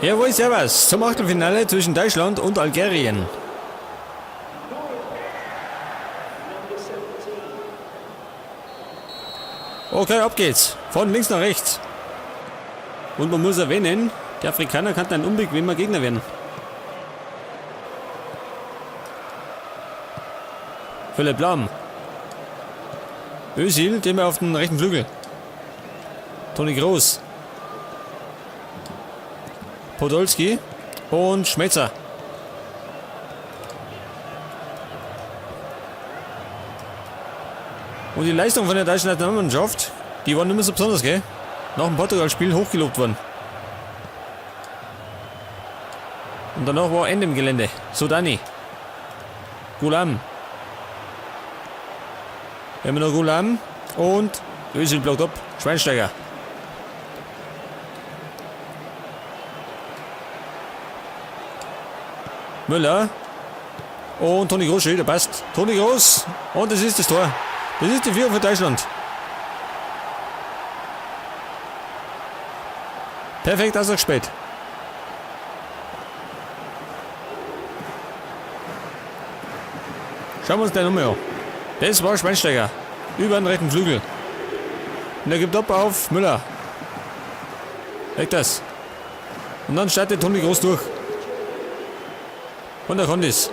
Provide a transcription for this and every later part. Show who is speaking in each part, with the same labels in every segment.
Speaker 1: Jawohl, servus zum Achtelfinale zwischen Deutschland und Algerien. Okay, ab geht's. Von links nach rechts. Und man muss erwähnen, die Afrikaner könnten ein unbequemer Gegner werden. Philipp Lahm. Özil, dem auf den rechten Flügel. Toni Kroos. Podolski und Schmelzer. Und die Leistung von der deutschen Nationalmannschaft, die war nicht mehr so besonders, gell? Nach dem Portugal-Spiel hochgelobt worden. Und danach war Ende im Gelände. Sodani. Gulam. Wir haben noch Gulam und Özil blockt ab. Schweinsteiger. Müller. Und Toni Kroos, der passt. Toni Kroos. Und das ist das Tor. Das ist die Führung für Deutschland. Perfekt ausgespielt. Schauen wir uns den nochmal an. Das war Schweinsteiger. Über den rechten Flügel. Und er gibt ab auf Müller. Weg das. Und dann startet Toni Kroos durch. Und er kann das.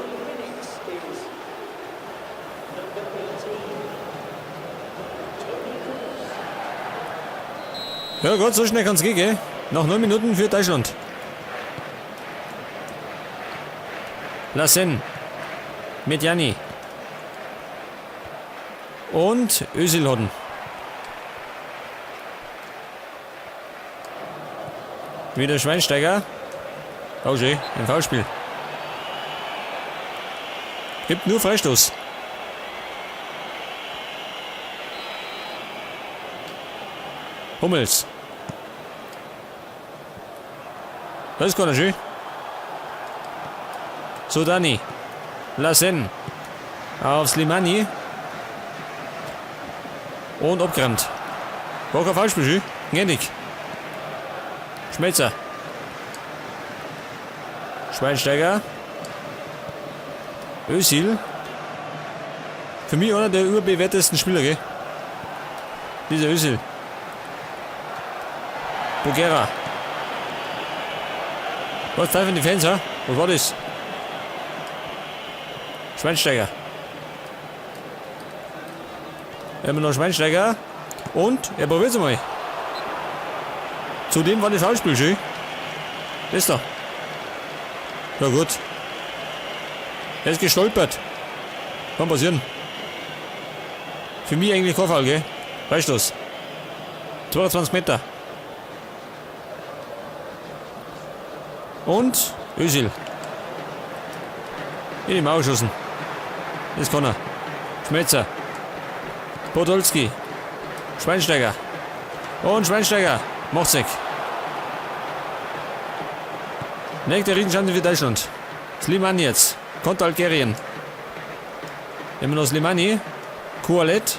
Speaker 1: Ja Gott, so schnell kann's gehen, gell? Nach 9 Minuten für Deutschland. Lassen. Mit Janni. Und Özil hat ihn. Wieder Schweinsteiger. Oh schön, ein Foulspiel. Gibt nur Freistoß. Hummels. Das ist gar nicht schön. So, Dani. Lassen. Auf Slimani. Und abgeräumt. War kein Foulspiel, schön. Gnädig. Schmelzer. Schweinsteiger. Özil. Für mich einer der überbewertesten Spieler, gell? Dieser Özil. Bugera. Was pfeifen die Fans, ha? Was war das? Schweinsteiger. Immer noch Schweinsteiger. Und er probiert's einmal. Zudem war das Foulspiel schön. Das da. Ja gut. Er ist gestolpert. Kann passieren. Für mich eigentlich kein Foul, gell? Freistoß. 22 Meter. Und Özil. In die Mauer geschossen. Das kann er. Schmelzer. Podolski. Schweinsteiger. Und Schweinsteiger. Macht's weg. Nächste Riesenchance für Deutschland. Slimani jetzt. Konter Algerien. Immer noch Slimani. Kualet.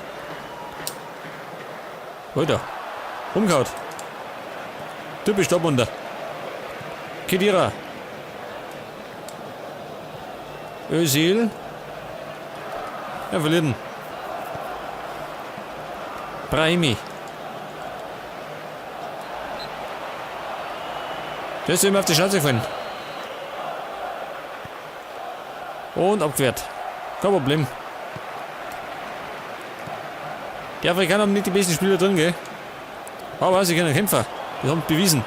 Speaker 1: Alter. Umgehaut. Typisch Dortmunder. Khedira. Özil. Er verliert ihn. Brahimi. Der ist ihm auf die Schnauze gefallen. Und abgewehrt. Kein Problem. Die Afrikaner haben nicht die besten Spieler drin, gell? Aber sie können kämpfen. Das haben sie bewiesen.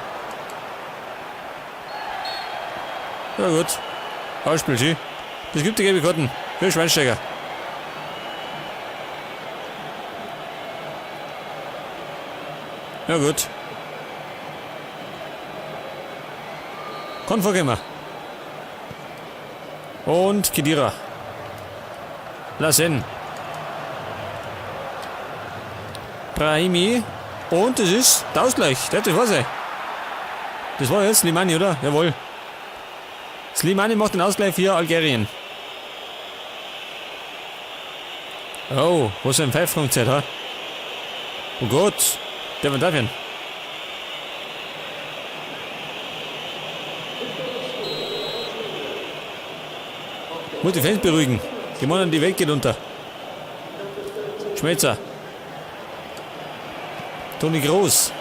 Speaker 1: Ja gut. Ausspiel, schön. Das gibt die gelbe Karten. Für Schweinsteiger. Ja gut. Kann vorkommen. Und Khedira. Lassen. Brahimi. Und es ist der Ausgleich. Der hat das war sein. Das war jetzt Slimani, oder? Jawohl. Slimani macht den Ausgleich für Algerien. Oh, was für ein Pfeifkonzert, ha? Oh Gott, der war dafür. Muss die Fans beruhigen. Die meinen, die Welt geht unter. Schmelzer. Toni Groß.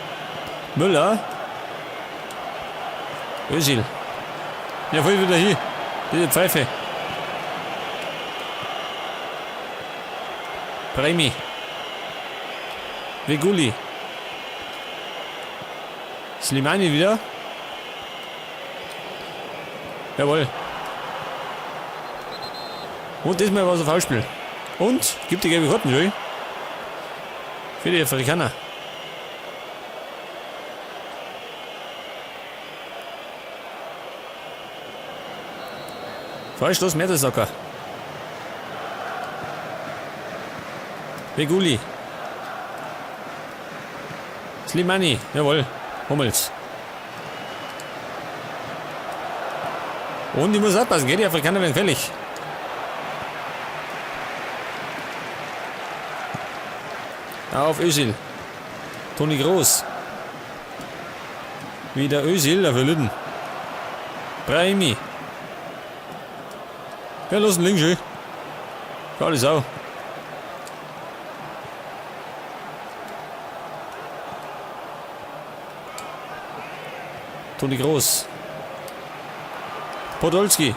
Speaker 1: Müller. Özil. Ja, voll wieder hier. Diese Pfeife. Bremi. Veguli. Slimani wieder. Jawohl. Und diesmal war es ein Foulspiel. Und gibt die gelbe Karten, Joey. Für die Afrikaner. Freistoß Mertesacker. Veguli. Slimani, jawohl. Hummels. Und ich muss aufpassen, gell? Die Afrikaner werden fällig. Auf Özil. Toni Groß. Wieder Özil, dafür Lüden. Brahimi. Ja, los links, schön. Faule Sau. Toni Groß. Podolski.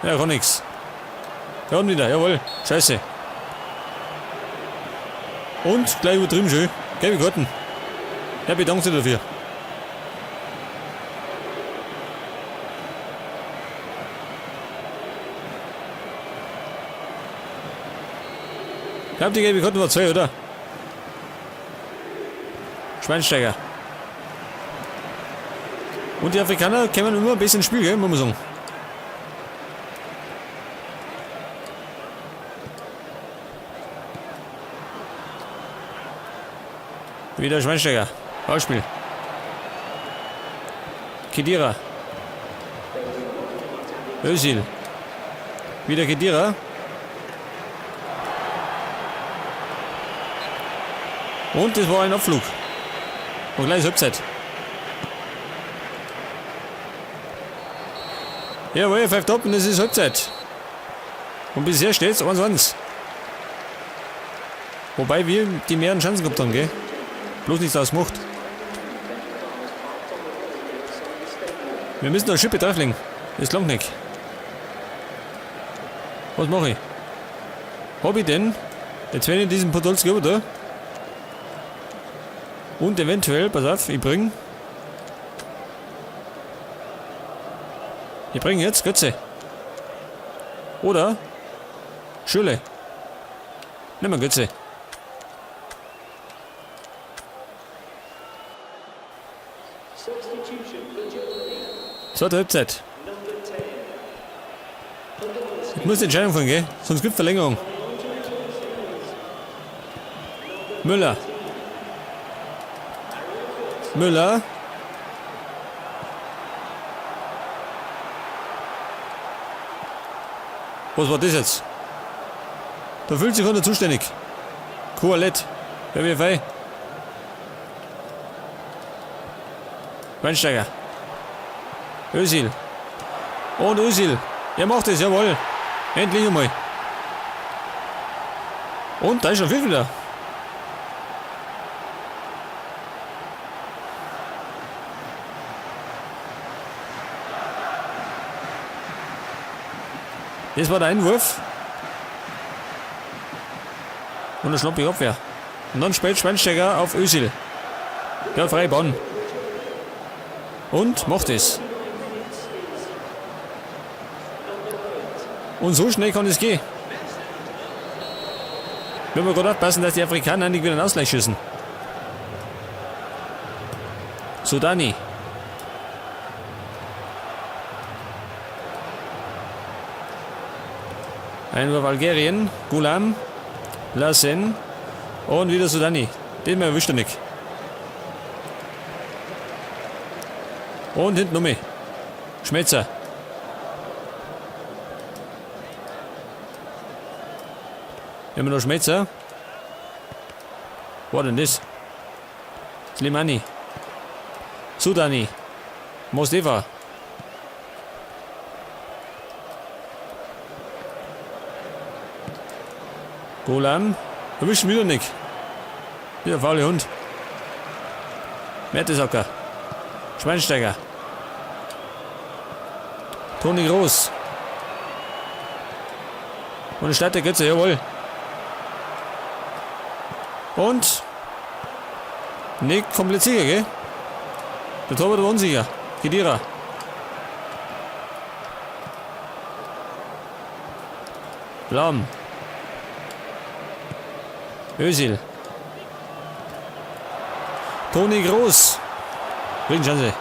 Speaker 1: Ja, kann nix. Ja, und wieder, jawohl. Scheiße. Und gleich übertrieben schön. Gelbe Karten. Ja, bedankt sich dafür. Ich glaube, die gelbe Karte war zwei, oder? Schweinsteiger. Und die Afrikaner kämen immer ein bisschen ins Spiel, gell, muss man sagen. Wieder Schweinsteiger. Ballspiel. Kedira. Özil. Wieder Kedira. Und das war ein Abflug. Und gleich ist Halbzeit. Jawohl, pfeift ab und es ist Halbzeit. Und bisher steht es 1-1. Wobei wir die mehreren Chancen gehabt haben, gell? Bloß nichts draus gemacht. Wir müssen da eine Schippe drauflegen. Das langt nicht. Was mache ich? Hab ich denn? Jetzt werde ich diesen Podolski über da. Und eventuell, pass auf, ich bring. Ich bring jetzt Götze. Oder Schülle. Nimm mal Götze. Zweite Halbzeit. Ich muss die Entscheidung fahren, gell? Sonst gibt es Verlängerung. Müller. Müller. Was war das jetzt? Da fühlt sich einer zuständig. Koalett. Wer mir frei? Weinsteiger. Özil. Und Özil. Er macht es, jawohl. Endlich einmal. Und da ist schon viel wieder. Das war der Einwurf. Und eine schlampige Abwehr. Und dann spielt Schweinsteiger auf Özil. Der hat freie Bahn. Und macht es. Und so schnell kann es gehen. Wenn wir gerade aufpassen, dass die Afrikaner nicht wieder einen Ausgleich schießen. Sudani. Einwurf Algerien. Gulam. Lassen. Und wieder Sudani. Den erwischt er nicht. Und hinten um. Schmelzer. Immer noch Schmelzer. Was denn das? Slimani. Sudani. Mostefa. Golan. Erwischt wieder nicht. Wieder faule Hund. Mertesacker. Schweinsteiger. Toni Groß. Und Stadt der Götze, jawohl. Und nicht komplett sicher, gell? Der Torwart war unsicher. Kedira. Lahm. Özil. Toni Groß. Riesenchance.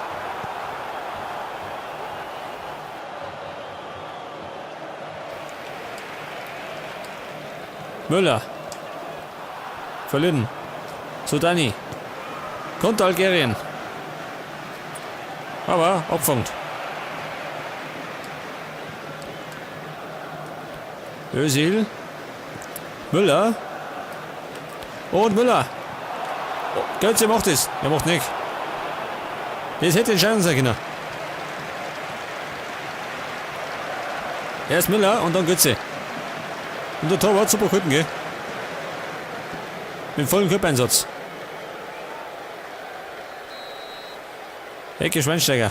Speaker 1: Müller. Verlieren. Sudani. Konter Algerien. Aber abfangt. Özil. Müller. Und Müller. Oh, Götze macht es. Er macht nicht. Das hätte entscheidend sein können. Erst Müller und dann Götze. Und der Torwart super gehalten, gell? Mit vollem Körpereinsatz. Ecke Schweinsteiger.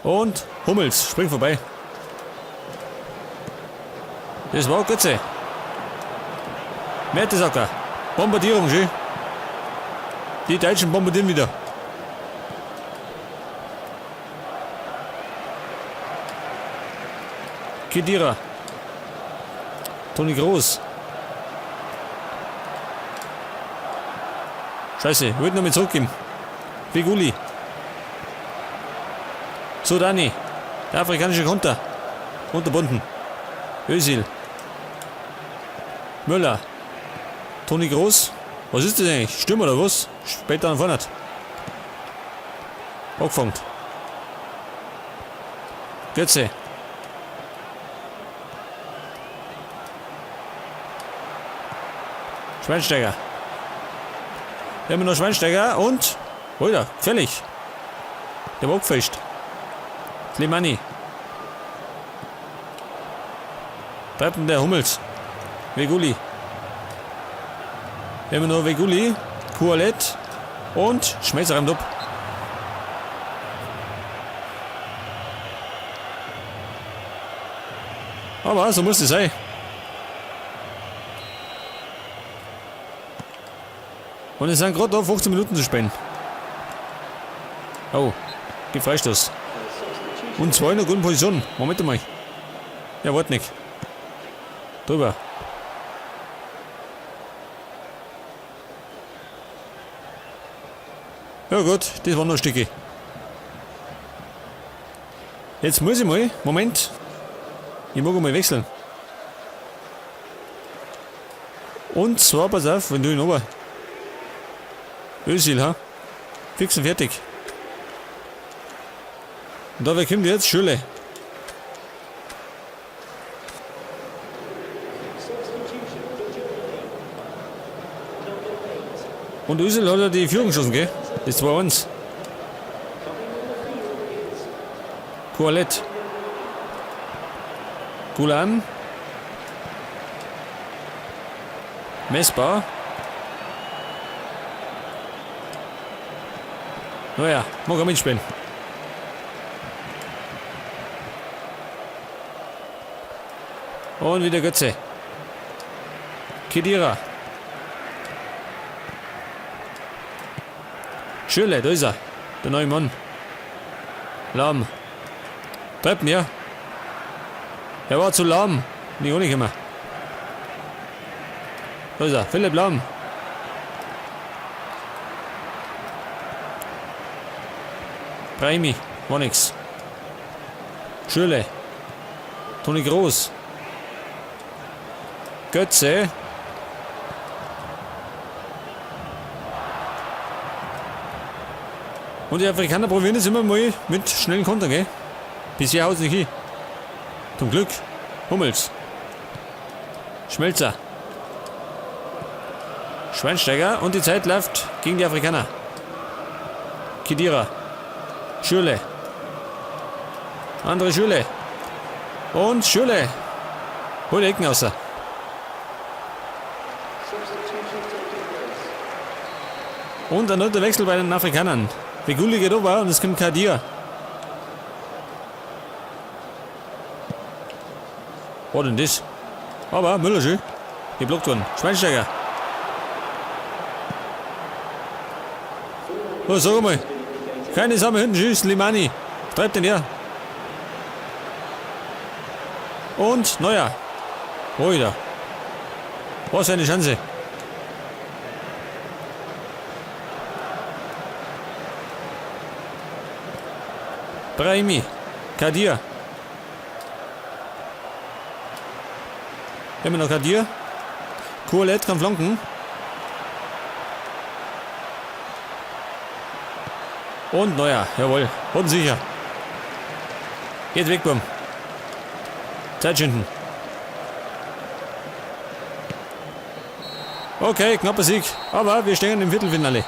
Speaker 1: Und Hummels springt vorbei. Das war Götze. Mertesacker. Bombardierung, schön. Die Deutschen bombardieren wieder. Kedira. Toni Groß. Scheiße, wollte noch mal zurückgeben. Feguli. So, Dani. Der afrikanische Konter. Unterbunden. Özil. Müller. Toni Groß. Was ist das eigentlich? Stürmer oder was? Später an vorne. Abgefangen. Götze. Schweinsteiger. Immer noch Schweinsteiger und. Alter, gefährlich. Der war abgefälscht. Slimani. Bleibt denn der Hummels? Veguli. Immer noch Veguli. Kualet. Und Schmelzer reimt ab. Aber so muss es sein. Und es sind gerade noch 15 Minuten zu spielen. Oh, gibt Freistoß. Und zwei in der guten Position. Moment mal. Ja, warte nicht. Drüber. Ja gut, das waren noch Stücke. Jetzt muss ich mal, Moment. Ich mag mal wechseln. Und zwar, pass auf, wenn du ihn ober. Özil, ha? Fix und fertig. Und da, wer kommt jetzt? Schüle. Und Özil hat ja die Führung geschossen, gell? Das 2-1. Koalett. Gulan. Messbar. Naja, mag er mitspielen. Und wieder Götze. Kedira. Schürrle, da ist er. Der neue Mann. Lahm. Treppen, ja. Er war zu lahm. Nicht ohne gekommen. Da ist er. Philipp Lahm. Brahimi. War nix. Schürrle. Toni Groß. Götze. Und die Afrikaner probieren es immer mal mit schnellen Kontern, gell? Bisher haut's nicht hin. Zum Glück. Hummels. Schmelzer. Schweinsteiger und die Zeit läuft gegen die Afrikaner. Kedira. Schürrle. André Schürrle. Und Schürrle. Hol die Ecken raus. Und ein neuer Wechsel bei den Afrikanern. Feghouli geht over und es kommt Kadir. Was denn das? Aber Müller schön. Geblockt worden. Schweinsteiger. Oh, sag mal. Keine Sache hinten. Tschüss, Limani. Treibt den her. Und Neuer. Oida. Was eine Chance. Brahimi. Kadir. Immer noch Kadir. Kolet kann flanken. Und Neuer. Jawohl. Und sicher. Geht weg, Bumm. Zeit schinden. Okay, knapper Sieg. Aber wir stehen im Viertelfinale.